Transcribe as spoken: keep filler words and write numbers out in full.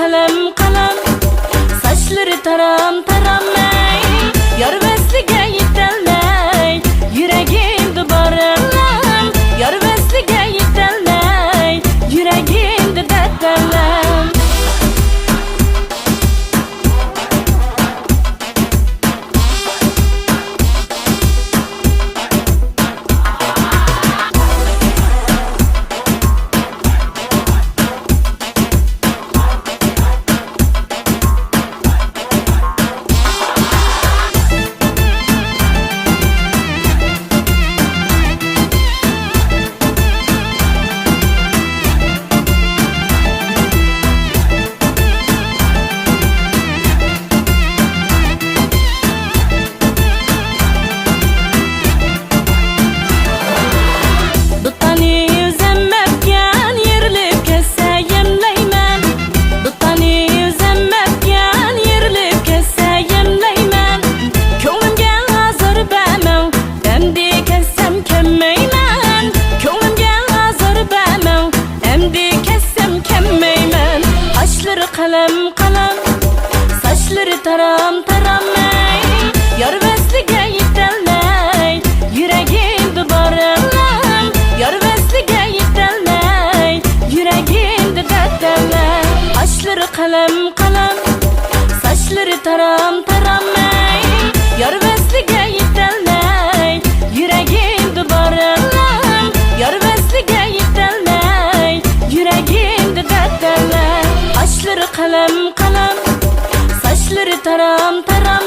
قەلەم، قەلەم، ساچلىرى تارام، تارام، ئەي، يار ۋەسلىگە يېتەلمەي، يۈرەگىمدە بار ئەلەم، يار ۋەسلىگە يېتەلمەي، يۈرەگىمدە دەرد ئەلەم. دۇتارنى ئۆزۈم ئەپكەن، يېرىلىپ كەتسە يەملەيمەن. دۇتارنى ئۆزۈم ئەپكەن، يېرىلىپ كەتسە يەملەيمەن. كۆڭلۈمگە ئازار بەرمەڭ، ئەمدى كەتسەم كەممەيمەن. كۆڭلۈمگە ئازار بەرمەڭ، ئەمدى كەتسەم كەممەيمەن. قاشلىرى قەلەم، قەلەم، ساچلىرى تارام، تارام، ئەي، يار ۋەسلىگە يېتەلمەي، يۈرەگىمدە بار ئەلەم، يار ۋەسلىگە يېتەلمەي، يۈرەگىمدە دەرد ئەلەم. قاشلىرى قەلەم، قەلەم، ساچلىرى تارام، تارام، ئەي، يار ۋەسلىگە يېتەلمەي، يۈرەگىمدە بار ئەلەم، يار ۋەسلىگە يېتەلمەي، يۈرەگىمدە دەرد ئەلەم. قاشلىرى قەلەم، قەلەم، ساچلىرى تارام، تارام،